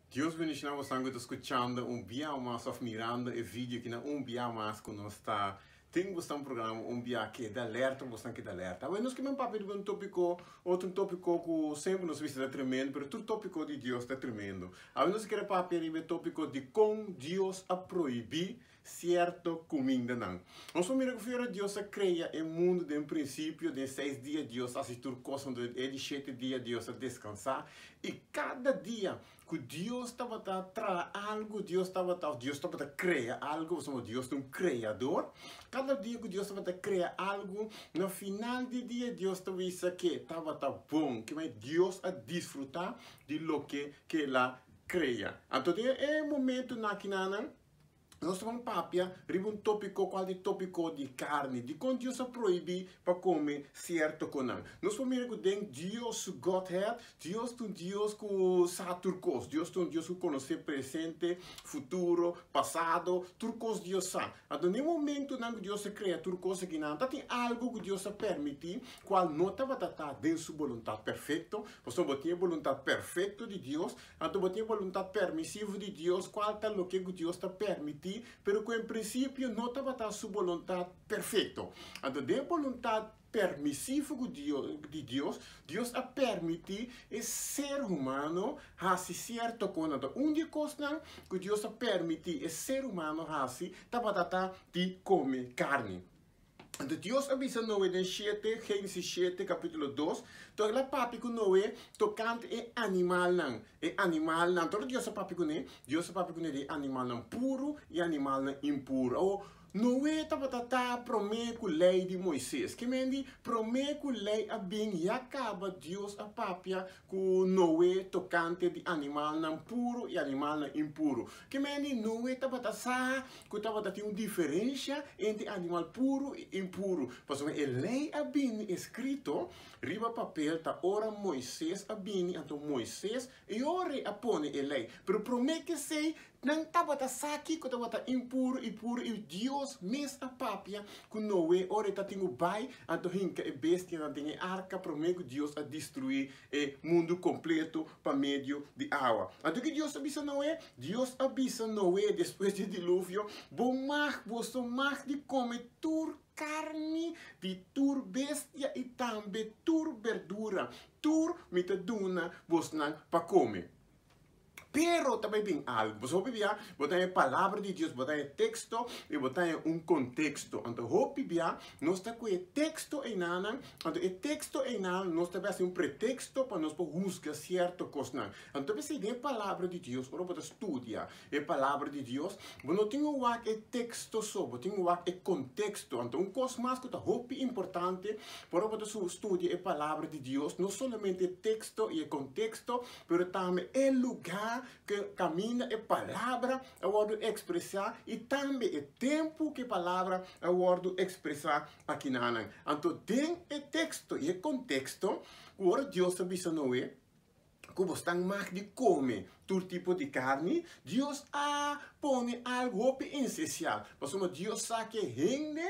Dios bendiciona bosan cu ta scuchando un bia mas of mirando e video aki na un bia mas cu nos ta tin bosan programa un bia keda alerta bosan keda alerta. Awe nos kimen papia riba un topico otro un topico cu semper nos bisa ta tremendo pero tur topico di Dios ta tremendo. Awe nos kere papia riba e topico di con Dios a prohibi sierto kumindanan. Nos por mira ku fiera Dios a krea e mundu den prinsipio, den seis dia Dios a hasi tur kos, anto e di shete dia Dios a deskansá. I kada dia ku Dios tabata traha algu, Dios tabata òf Dios tabata krea algu, pasobra Dios ta un kreador, kada dia ku Dios tabata krea algu, na final di dia Dios ta bisa ke tabata bon, ke manera Dios a disfrutá di loke ke el a krea. Anto den e momentunan akinanan, Nos ta ban papia riba un tópiko kual di tópiko di karni. Dikon Dios a prohibí pa kome sierto konan? Nos por mira ku den Dios su Godhead, Dios ta un Dios ku sa tur kos. Dios ta un Dios ku konosé presente, futuro, pasado, tur kos Dios sa. Anto den e momentunan ku Dios a krea tur kos akinan, ta tin algu ku Dios a permití kual no tabata ta den su boluntat perfekto, pasobra bo tin e boluntat perfekto di Dios, Anto bo tin e boluntat permisivo di Dios, kual ta loke ku Dios ta permití, pero ku en prinsipio no tabata su boluntat perfekto. Anto den e boluntat permisivo ku di Dios, Dios a permití e ser humano hasi sierto kos. Anto un di e kosnan ku Dios a permití e ser humano hasi tabata ta di kome karni. Anto Dios a bisa Noe den shete, Génesis shete, kapítulo dos, to el a papia ku Noe tokante e animalnan, e animalnan. Tor Dios a papia kuné, Dios a papia kuné di e animalnan puru i animalnan impuru. Awor, Noe tabata ta promé ku Lei di Moises. Ke men di, promé ku Lei a bin ya kaba Dios a papia ku Noe tokante di animalnan puru i animalnan impuru. Ke men di, Noe tabata sa ku tabata tin un diferensha entre animal puru i impuru, pasobra e lei a bini eskrito riba papel ta ora Moises a bini, anto Moises e ora a pone e lei. Pero promé ku esei, nan tabata sa kiko tabata impuru i puru, i Dios mes a papia ku Noe ora e ta tin ku bai anto hinka e bestianan den e arka promé ku Dios a destruí e mundu kompleto pa medio di awa. Anto ki Dios a bisa Noe? Dios a bisa Noe despues di e diluvio, Bo mag, boso mag di kome tur karni di tur bestia i tambe tur berdura, tur mi ta duna bosnan pa kome. Pero ta bai bin algu. Pasobra hopi bia bo ta haña e palabra di Dios, bo ta haña e teksto i bo ta haña un konteksto. Anto hopi bia nos ta ku e teksto einanan, anto e teksto einan nos ta bai hasi un preteksto pa nos por husga sierto kosnan. Anto p'esei den e palabra di Dios, ora bo ta studia e palabra di Dios, bo no tin ku wak e teksto so, bo tin ku wak e konteksto. Anto un kos mas ku ta hopi importante ora bo ta studia e palabra di Dios, no solamente e teksto i e konteksto, Pero tambe e lugá ku kaminda e palabra a wòrdu ekspresá i tambe e tempu ku e palabra a wòrdu ekspresá akinanan. Anto den e teksto i e konteksto ku ora Dios a bisa Noe ku bo stan mag di kome tur tipo di karni, Dios a pone algu hopi esesial, pasobra Dios sa ku e hende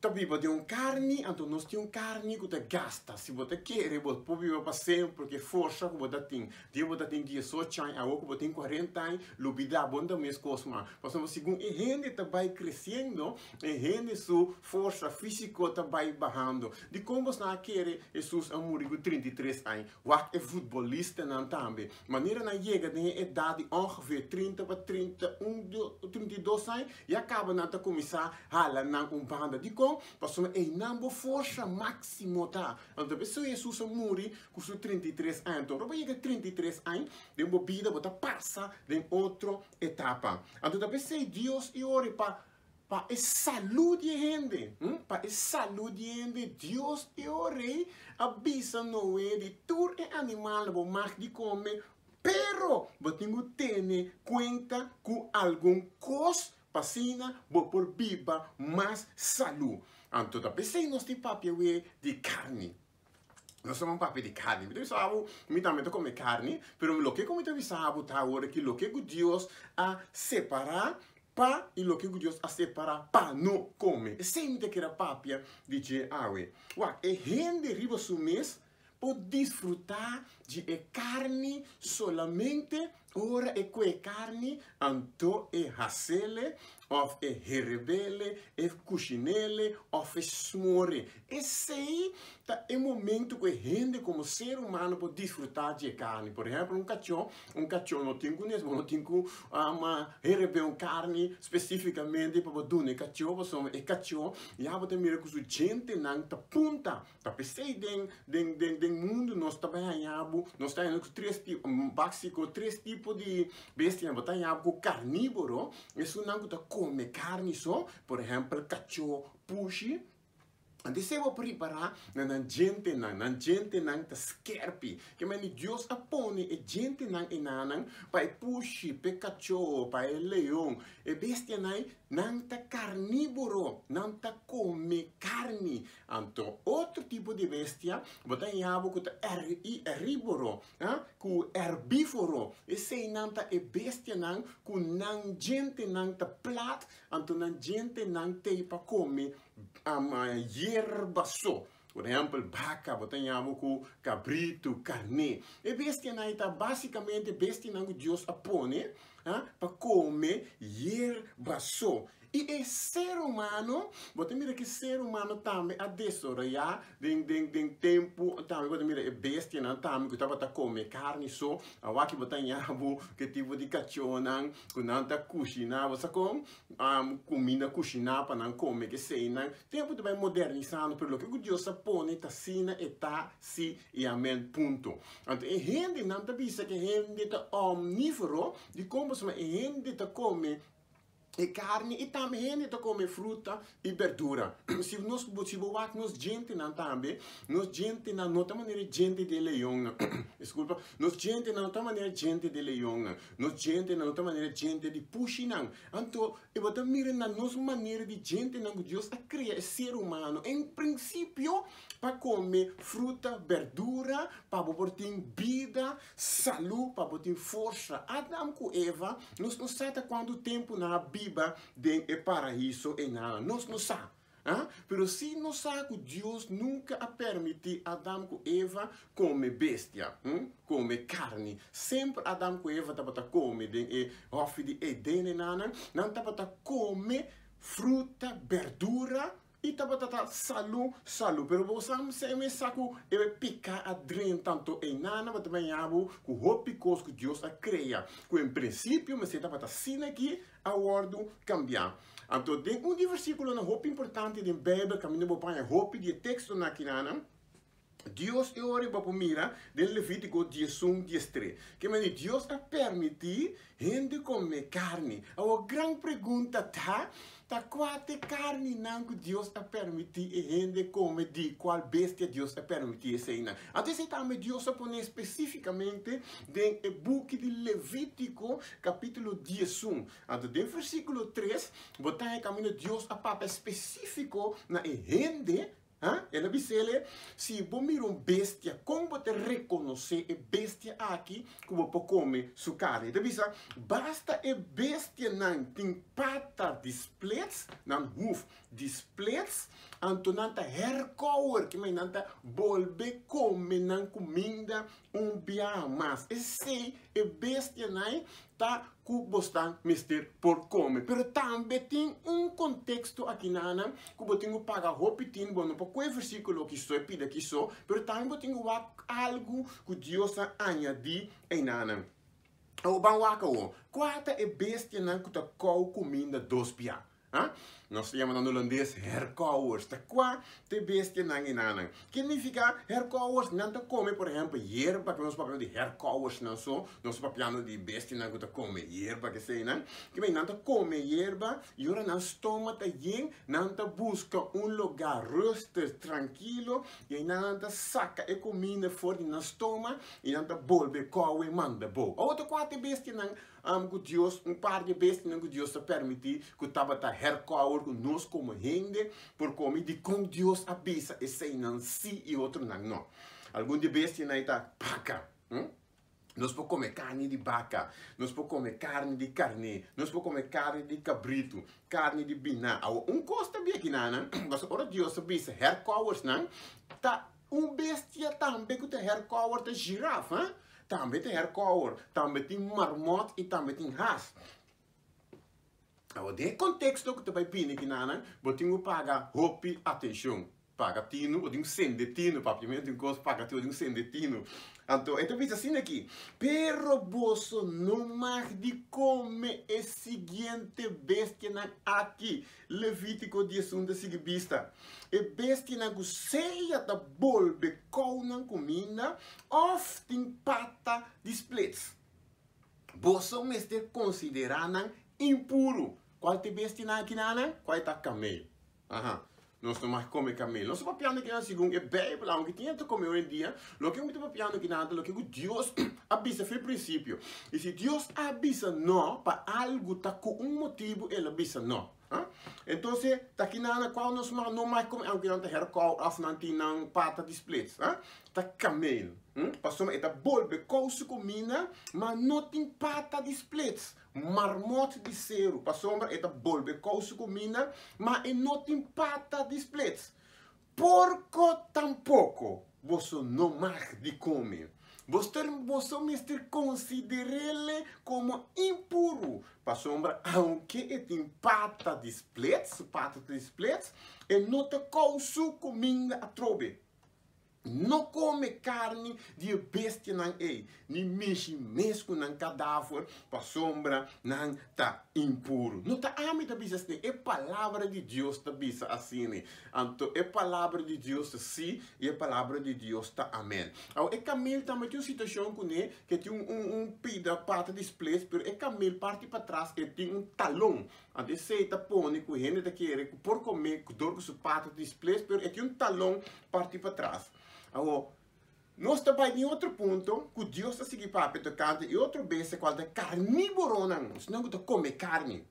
Ta biba den un karni, anto nos tin un karni ku ta gasta. Si bo ta kere bo por biba pa semper ku e forsa ku bo ta tin. Dia bo ta tin diesocho aña, awor ku bo tin kuarenta aña, lubida bo no ta mes kos mas. Pasobra segun e hende ta bai kresiendo, e hende su forsa físiko ta bai bahando. Dikon bo a kere Hesus a muri ku 33 aña? Wak e futbolistanan tambe. Manera nan yega den e edat di ongeveer 30 pa 31, 32 aña, ya kaba nan ta kuminsá Hala nan un banda. Dikon? Pasobra einan bo forsa máksimo ta. Anto p'esei Hesus a muri ku su 33 aña. Anto ora bo yega 33 aña, den bo bida bo ta pasa den otro etapa. Anto ta p'esei Dios i ora pa pa e salú di e hende, pa e salú di e hende, Dios i ora a bisa Noe di tur e animalnan bo mag di kome, pero bo tin ku tene kuenta ku algun kos P'asina bo por biba mas salú. Anto ta p'esei nos tin papia we di karni. Nos ta ban papia di karni. Mi ta bisa bo, mi tambe ta kome karni, pero loke ku mi ta bisa bo ta awor aki loke ku Dios a separá pa i loke ku Dios a separá pa no kome. Esei mi ta kere papia di dje awe. Wak, e hende riba su mes. por disfrutá di e karni solamente ora e kue karni, anto e hasele òf e herebele, e kushinele òf e smore. Esei ta e momento ku e hende komo ser humano por disfrutá di e karni. Por ehèmpel, un kachó, un kachó no tin ku nes, bo no tin ku herebé un karni spesífikamente pa bo duna e kachó, pasobra e kachó ya bo ta mira ku su djentenan ta punta. Ta p'esei den den den den mundu nos ta bai haña bo, nos ta haña ku tres tipo, básiko tres tipo di bestianan. Bo ta haña bo ku karníboro, esunnan ku ta kome karni so, por ehèmpel kachó, pushi. Antes bo por ripará na nan djentenan, nan djentenan ta skerpi. Ke manera Dios a pone e djentenan enanan pa e pushi, pa e kachó, pa e leon, e bestianan ei, nan ta karníboro, nan ta kome karni. Anto otro tipo di bestia bo ta haña bo ku ta eríboro, ku erbívoro. Eseinan ta e bestianan ku nan djentenan ta plat, anto nan djentenan t'ei pa kome yerba so. Por ehèmpel, baka, bo ta haña bo ku kabritu, karné. E bestianan ei ta básikamente bestianan ku Dios a pone pa kome yerba so. I e ser humano, bo ta mira ku e ser humano tambe a desaroyá den den den tempu tambe bo ta mira e bestianan tambe ku tabata kome karni so. Awaki bo ta haña bo ku e tipo di kachónan ku nan ta kushiná, bo sa kon? Kuminda kushiná pa nan kome keseinan. Tempu ta bai modernisando, pero loke ku Dios a pone ta asina e ta, sí i amèn, punto. Anto e hendenan ta bisa ku e hende ta omnívoro, dikon? Pasobra e hende ta kome e karni i tambe hende ta kome fruta i berdura. Si nos si bo wak nos djentenan tambe, nos djentenan no ta manera e djente di e leonnan. Diskulpa, nos djentenan no ta manera e djente di e leonnan. Nos djentenan no ta manera e djente di pushinan. Anto, e bo ta mira na nos manera di djentenan ku Dios a krea e ser humano en prinsipio pa kome fruta, berdura, pa bo por tin bida Salú pa bo tin forsa. Adam ku Eva, nos no sa ta kuantu tempu nan a biba den e paraíso einan. Nos no sa. Ah, pero sí nos sa ku Dios nunka a permití Adam ku Eva kome bestia, hm, kome karni. Semper Adam ku Eva tabata kome den e hòfi di Eden einan, nan tabata kome fruta, berdura, I tabata ta salu, salu. Pero bo sa mi sa ku e piká a drenta, anto einan tabata baña bo ku hopi kos ku Dios a krea, ku en prinsipio mester tabata asina aki, a wòrdu kambiá. Anto den un di e versíkulonan hopi importante den Beibel kaminda bo paña hopi di e tekstonan akinanan, Dios e ora bo por mira den Levítiko 11, 13. Ke manera Dios a permití hende kome karni? Awor gran pregunta ta, ta kua ta e karninan ku Dios a permití e hende kome? Di kual bestia Dios a permití eseinan? Anto esei tambe Dios a pone spesífikamente den e buki di Levítiko kapítulo 11. Anto den versíkulo 3 bo ta haña kaminda Dios a papia spesífiko na e hende. Ha? El a bis'ele, Si bo mira un bestia, kon bo ta rekonosé e bestia aki ku bo por kome su karni? E ta bisa, Basta e bestianan tin pata di splits, nan huf di splits, anto nan ta herkouwer, ke mei nan ta bolbe kome nan kuminda un biaha mas. Esei e bestianan ta ku bosnan mester por kome. Pero tambe tin un konteksto akinanan ku bo tin ku paga hopi tin, bo no por kohe versíkulo ki so e pida ki so, pero tambe bo tin ku wak algu ku Dios a añadí einanan. Awor ban wak awor, kua ta e bestianan ku ta kou kuminda dos bia? Ha? Nos ta yama nan holandes herkouwers. Ta kua ta e bestianan enanan? Ke nifiká herkouwers? Nan ta kome, por ehèmpel, yerba, ke nos papia di herkouwersnan so, nos ta papiando di bestianan ku ta kome yerba, keseinan. Ke men, nan ta kome yerba i ora nan stoma ta yen, nan ta buska un lugá rustig, trankilo, i einan nan ta saka e kuminda for di nan stoma i nan ta bolbe kouwe manda bou. Awor ta kua ta e bestianan Am ku Dios, un par di bestianan ku Dios a permití ku tabata herkouwer ku nos komo hende por kome i dikon Dios a bisa eseinan sí i otronan no. Algun di e bestianan ei ta baka. Nos por kome karni di baka, nos por kome karni di karné, nos por kome karni di kabritu, karni di biná. Awor, un kos ta bia kinanan, pasobra ora Dios a bisa herkouwersnan ta. Un bestia tambe ku ta herkouwer ta giraf, hè? Tambe ta herkouwer, tambe tin marmot i tambe tin has. Awor den e konteksto ku ta bai bini kinanan, bo tin ku paga hopi atenshon. Paga tinu, bo tin ku sende tinu, papiamentu tin kos paga tinu, bo tin ku sende tinu. Anto e ta bisa asina aki, Pero boso no mag di kome e siguiente bestianan aki, Levítiko 11 ta sigui bista, E bestianan ku sea ta bolbe kou nan kuminda òf tin pata di splits. Boso mester konsiderá nan impuru. Kual ta e bestianan aki nan? Kual ta kamel? Aha. Nos no mag kome kamel. Nos ta papiando kinan segun e Beibel, aunke tin hende ta kome hoy en dia, loke mi ta papiando kinan ta loke ku Dios a bisa for e prinsipio. I si Dios a bisa no pa algu ta ku un motibu el a bisa no. Ah. Entonces, ta kinan na kual nos no mag kome aunke nan ta herkou òf nan tin nan pata di splits. Ah. Ta kamel. Pasobra e ta bolbe kou su kuminda, ma no tin pata di splits. Marmot di seru, pasobra e ta bolbe kou su kuminda, ma e no tin pata di splits. Porko tampoko boso no mag di kome. Boso mester konsider'ele komo impuru, pasobra aunke e tin pata di splits, su pata ta di splits, e no ta kou su kuminda atrobe. No kome karni di e bestianan ei, ni mishi mes ku nan kadaver, pasobra nan ta impuru. No ta ami ta bisa asina, e Palabra di Dios ta bisa asina. Anto e Palabra di Dios ta sí i e Palabra di Dios ta amèn. Awor, e kamel tambe tin un situashon kuné, ku e tin un un pida pata di sples, pero e kamel parti patras e tin un talon. Anto esei ta pone ku hende ta kere ku por kome dor ku su pata ta disples, pero e tin un talon parti patras. Awor, nos ta bai den otro punto ku Dios ta sigui papia tokante e otro bestia kual ta karniboronan, esnan ku ta kome karni.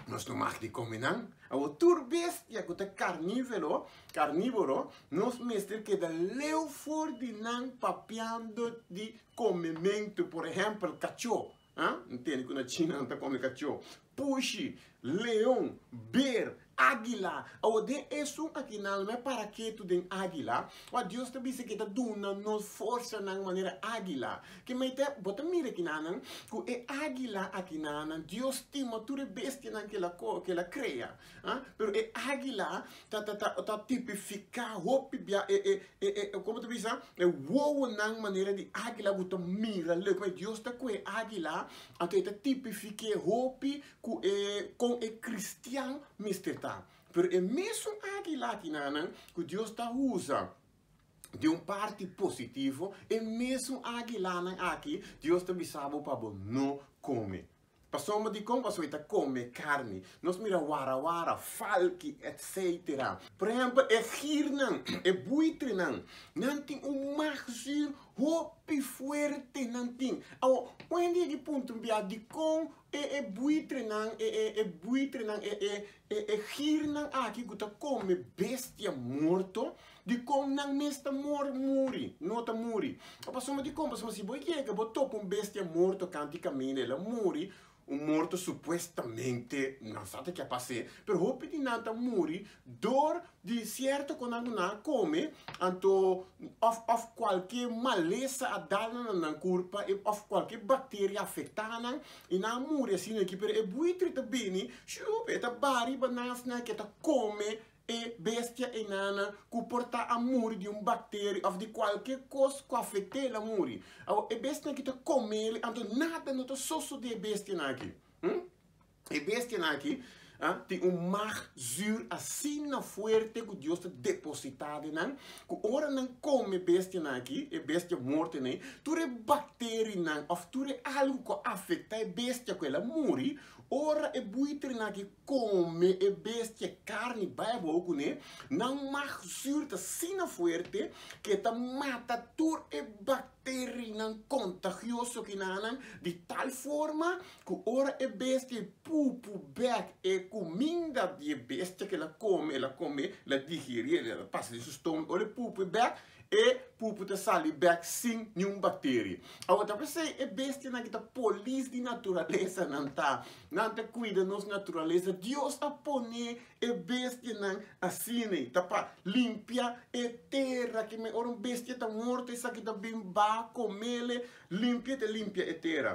Nos no mag di kome nan. Awor, tur bestia ku ta karnivero, karniboro, nos mester keda leu for di nan papiando di komementu. Por ehèmpel, kachó. Ha? Ntende ku na China nan ta kome kachó, pushi, leon, ber, águila. Awor den esun aki nan lo me para ketu den águila. Wak Dios ta bisa ku e ta duna nos forsanan manera águila. Ke mei ta, bo ta mira kinanan ku e águila akinanan, Dios stima tur e bestianan ku el a ku el a krea. Ha? Pero e águila ta ta ta ta tipifiká hopi bia e e e e komo ta bisa e wowonan manera di águila ku ta mira leu. Kuma Dios ta ku e águila, anto e ta tipifik'é hopi ku e kon e kristian mester ta. Pero e mesun águila akinanan ku Dios ta usa di un parti positivo, e mesun águilanan aki Dios ta bisa bo pa bo no kome. Pasobra dikon? Pasobra e ta kome karni. Nos mira warawara, falki, etsetera. Por ehèmpel, e giernan, e buitrenan, nan tin un magzuur hopi fuerte nan tin. Awor, un hende yega e punto bia dikon e e buitrenan, e e e buitrenan, e e e e giernan aki ku ta kome bestia morto, Dikon nan mes ta mor muri? No ta muri. Pasobra dikon? Pasobra si bo yega bo topa un bestia morto kanti kaminda, el a muri, un morto supuestamente, nan sa ta ke a pas'é, pero hopi di nan ta muri dor di sierto ku nan ku nan a kome, anto òf òf kualke malesa a dal nan na nan kurpa, òf kualke bakteria afektá nan i nan a muri asina aki. Pero e buitre ta bini, shup, e ta baha riba nan asina ke ta kome E bestia enana ku por ta a muri di un bakteria òf di kualke kos ku afekt'é el a muri. Awor, e bestianan aki ta kom'é, anto nada no ta sosodé e bestianan aki. Hm? E bestianan aki tin un mag zür asina fuerte ku Dios ta depositá den nan, ku ora nan kome bestianan aki, e bestia mortonan ei, tur e bakterianan òf tur e algu ku a afektá e bestia ku el a muri, ora e buitrenan aki Come e bestia carni bai abou cune, nan mag zuur ta asina fuerte cu e ta mata tur e bacterianan contagioso kinanan di tal forma cu ora e bestia e pupu bek e cuminda di e bestia cu el a come, el a come, el a digeri, el a pasa den su stomago, ora e pupu e bek, E pupu ta sali bek sin niun bakteria. Awor ta p'esei e bestianan ki ta polis di naturalesa nan ta. Nan ta kuida nos naturalesa. Dios a pone e bestianan asina ei, ta pa limpia e tera. Ke men ora un bestia ta morto esaki ta bin baha komele, limpia ta limpia e tera.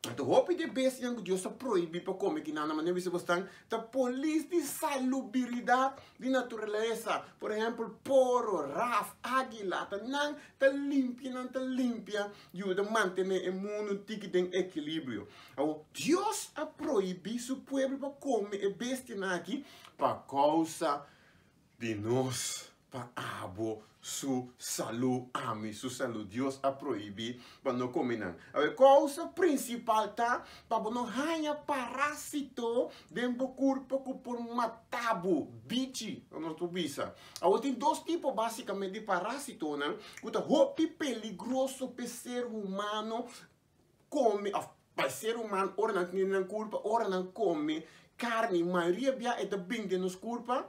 Anto hopi di e bestianan ku Dios a prohibí pa kome kinan, manera mi bisa bosnan, ta polis di salubiridat di naturalesa. Por ehèmpel, poro, raf, águila, ta nan ta limpia, nan ta limpia, yuda mantené e mundu tiki den ekilibrio. Awor, Dios a prohibí su pueblo pa kome e bestianan aki pa kousa di nos pa abo su salú, ami su salú. Dios a prohibí pa no kome nan. Awor, e kousa prinsipal ta pa bo no haña parásito den bo kurpo ku por mata bo, bichi, nos por bisa. Awor, tin dos tipo básikamente di parásitonan ku ta hopi peligroso pa e ser humano kome òf pa e ser humano ora nan tene nan kurpa, ora nan kome karni. Mayoria bia e ta bin den nos kurpa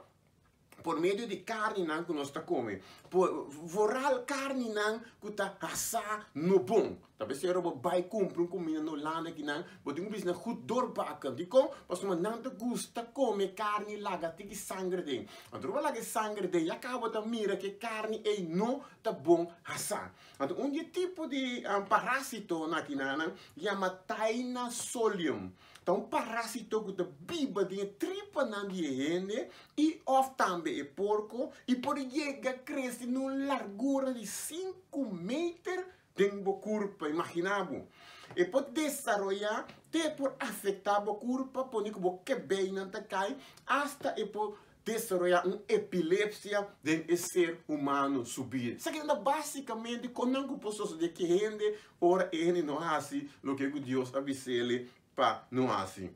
por medio di karninan ku nos ta kome, por vooral karninan ku ta hasá no bon. Ta p'esei ora bo bai kumpra un kuminda na Hulanda kinan, bo tin ku bisa nan goed doorbakken. Dikon? Pasobra nan ta gusta kome karni laga tiki sanger den. Anto ora bo laga e sanger den, ya kaba bo ta mira ku e karni ei no ta bon hasá. Anto un di e tipo di parásitonan akinanan yama Taina solium. Ta un parásito ku ta biba den e tripanan di e hende i òf tambe e porko i por yega krese na un largura di sinku meter den bo kurpa. Imaginá bo! E por desaroyá te por afektá bo kurpa pone ku bo kebeinan ta kai, asta e por desaroyá un epilepsia den e ser humano su bida. Esaki ta básikamente kon nan ku por sosodé ku e hende ora e hende no hasi loke ku Dios a bis'el pa no hasi.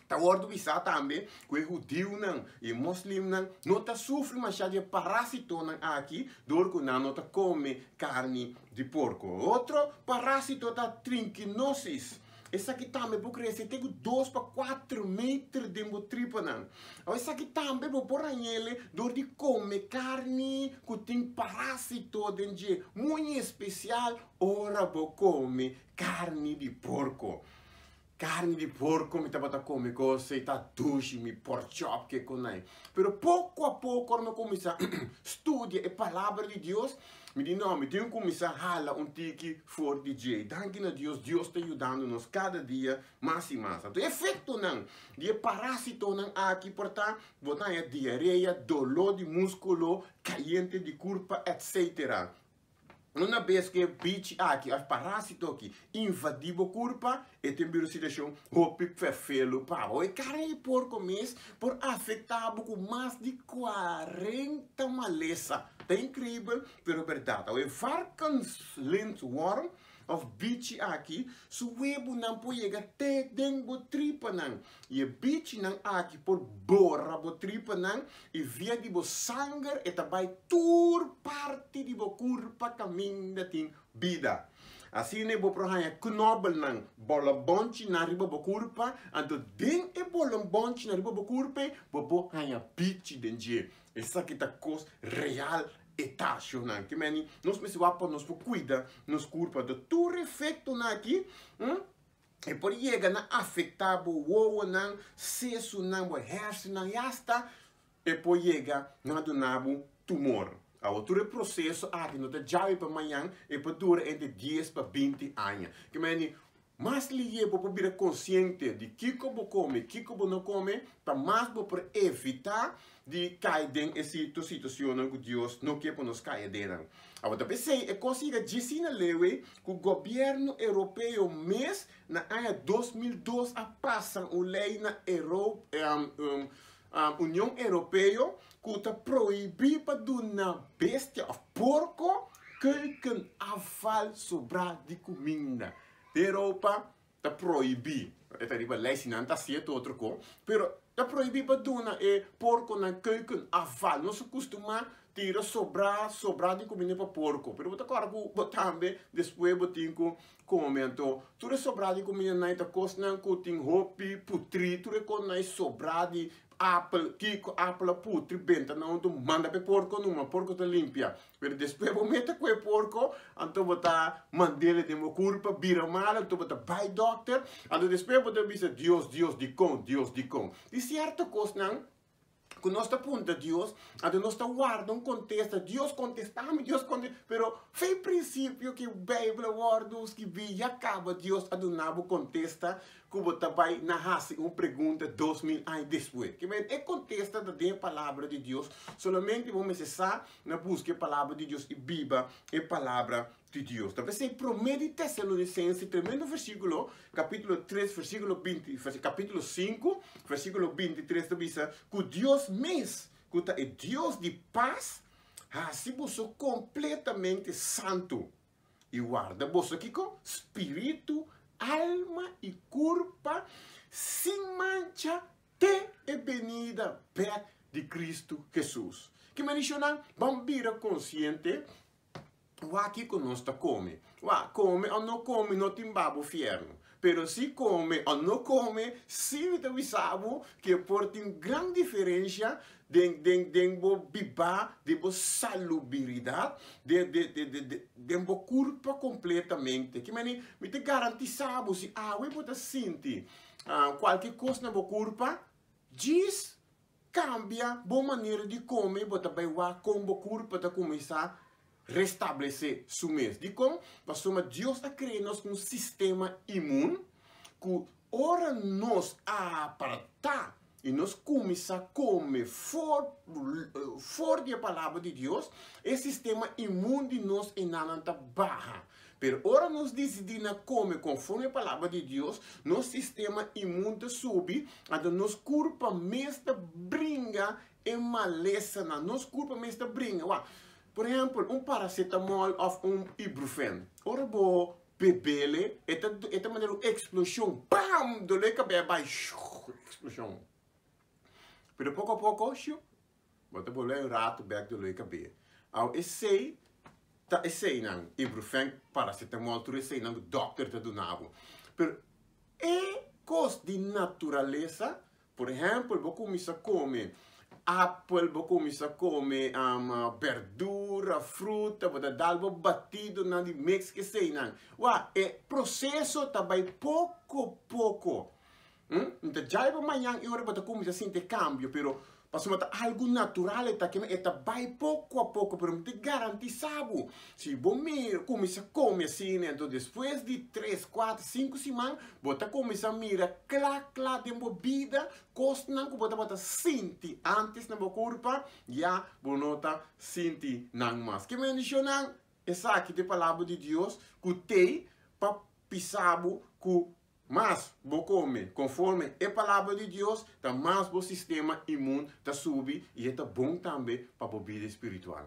Ta wòrdu bisá tambe ku e hudiunan i e moslimnan no ta sufri mashá di e parásitonan aki dor ku nan no ta kome karni di porko. Otro parásito ta trinkinosis. Esaki tambe por krese te ku dos pa kuater meter den bo tripanan. Awor esaki tambe bo por hañ'el dor di kome karni ku tin parásito den dje, muy espesial ora bo kome karni di porko. Karni di porko mi tabata kome kos ei ta dushi, mi porkchop ke konai. Pero poko a poko ora mi a kuminsá studia e Palabra di Dios, Mi di, No, mi tin ku kuminsá hala un tiki for di dje. Danki na Dios, Dios ta yudando nos kada dia mas i mas. Anto e efektonan di e parásitonan aki por ta, bo ta haña diarea, doló di múskulo, kayente di kurpa, etsetera. Una bes ku e bichi aki òf parásito aki invadí bo kurpa, e tin bira un situashon hopi fefelu pa bo. E karni di porko mes por afektá bo ku mas di kuarenta malesa. Ta inkreibel, pero bèrdat. Awe e varkenslintworm òf bichi aki, su webunan por yega te den bo tripanan. I e bichinan aki por bora bo tripanan i via di bo sanger e ta bai tur parti di bo kurpa kaminda tin bida. Asina bo por haña knòbelnan, bòlòbònchinan riba bo kurpa, anto den e bòlòbònchinan riba bo kurpa ei bo por haña bichi den dje. Esaki ta kos real e ta, shownan. Ke meni nos mester wak pa nos por kuida nos kurpa. Anto tur efektonan aki e por yega na afektá bo wowonan, sesunan, bo hersennan i asta e por yega na duna bo tumor. Awor tur e proseso aki no ta djawe pa mañan, e por dura entre dies pa binti aña. Ke meni, mas liye bo por bira konsiente di kiko bo kome, kiko bo no kome, ta mas bo por evitá di kai den e sierto situacionnan ku Dios no ke pa nos kai aden nan. Awor ta p'esei e kos yega djisina lewe ku gobièrnu europeo mes na aña 2002 a pasa un lei na Union Europeo ku ta prohibí pa duna bestia òf porko keukenafval sobrá di kuminda. Den Europa ta prohibí, e ta riba lei si nan ta hasié ta otro kos, pero ta prohibí pa duna e porkonan keukenafval. Nos a kustumá. tira sobrá sobrá di kuminda pa porko. Pero bo ta kòrda ku bo tambe despues bo tin ku kome. Anto tur e sobrá di kuminda nan ta kosnan ku tin hopi putrí, tur e kosnan sobrá di apel, kiko apel a putri benta nan anto manda pa e porko numa, porko ta limpia. Pero despues bo mete ku e porko, anto bo ta mand'el den bo kurpa bira mal, anto bo ta bai dòkter, anto despues bo ta bisa Dios, Dios dikon, Dios dikon. Tin sierto kosnan ku nos ta puntra Dios, anto nos ta warda un kontesta, Dios kontestá mi, Dios kontestá, pero fe prinsipio ku Beibel a wòrdu skibí ya kaba Dios a duna bo kontesta ku bo ta bai na hasi un pregunta 2000 aña despues. Ke men e kontesta ta den e Palabra di Dios, solamente bo mester sa na buska e Palabra di Dios i biba e Palabra di Dios. Ta p'esei Promé di Tesalonisense, tremendo versíkulo, kapítulo 3, versíkulo 20, kapítulo 5, versíkulo 23 ta bisa ku Dios mes, ku ta e Dios di pas, hasi boso kompletamente santu. I warda boso kiko? Spiritu, alma i kurpa sin mancha te e benida bèk di Kristu Hesus. Ki mendishonnan? Ban bira konsiente wak kiko nos ta kome. Wak, kome o no kome no tin babo fièrnu. Pero si kome o no kome, si mi ta bisa bo ku e por tin gran diferensha den den den bo bibá, den bo salubiridat, den den den den den den bo kurpa kompletamente. Ki manera mi ta garantisá bo si awe bo ta sinti kualke kos na bo kurpa, djis kambia bo manera di kome, bo ta bai wak kon bo kurpa ta kuminsá restablesé su mes. Dikon? Pasobra Dios a krea nos ku un sistema imun ku ora nos apartá i nos kuminsá kome for for di e Palabra di Dios, e sistema imun di nos enanan ta baha. Pero ora nos disidí na kome konforme e Palabra di Dios, nos sistema imun ta subi, anto nos kurpa mes ta bringa e malesanan. Nos kurpa mes ta bringa. Wak, por ehèmpel, un paracetamol òf un ibuprofen, ora bo bebele, e ta e ta manera un eksploshon, bam! Doló e kabes bai, shuuh, eksploshon. Pero poko a poko, shuuh, bo ta bolbe un ratu bèk doló e kabes. Awe esei ta eseinan, ibuprofen, paracetamol, tur eseinan ku dòkter ta duna bo. Pero e kos di naturalesa. Por ehèmpel, bo kuminsá kome apel, bo kuminsá kome berdura, fruta, bo ta dal bo batidonan di mix eseinan. Wak, e proseso ta bai poko poko. N ta djai bo mañan e ora bo ta kuminsá sinti e kambio, pero pasobra ta algu natural e ta keme, e ta bai poko a poko, pero mi ta garantisá bo, si bo mira, kuminsá kome asina, enton despues di tres, kuater, sinku siman, Bo ta kuminsá mira kla kla den bo bida kosnan ku bo tabata sinti ántes na bo kurpa, ya bo no ta sinti nan mas. Ke bendishonnan esaki ta e Palabra di Dios ku t'ei pa pisa bo ku mas bo kome konforme e Palabra di Dios, ta mas bo sistema imun ta subi i e ta bon tambe pa bo bida spiritual.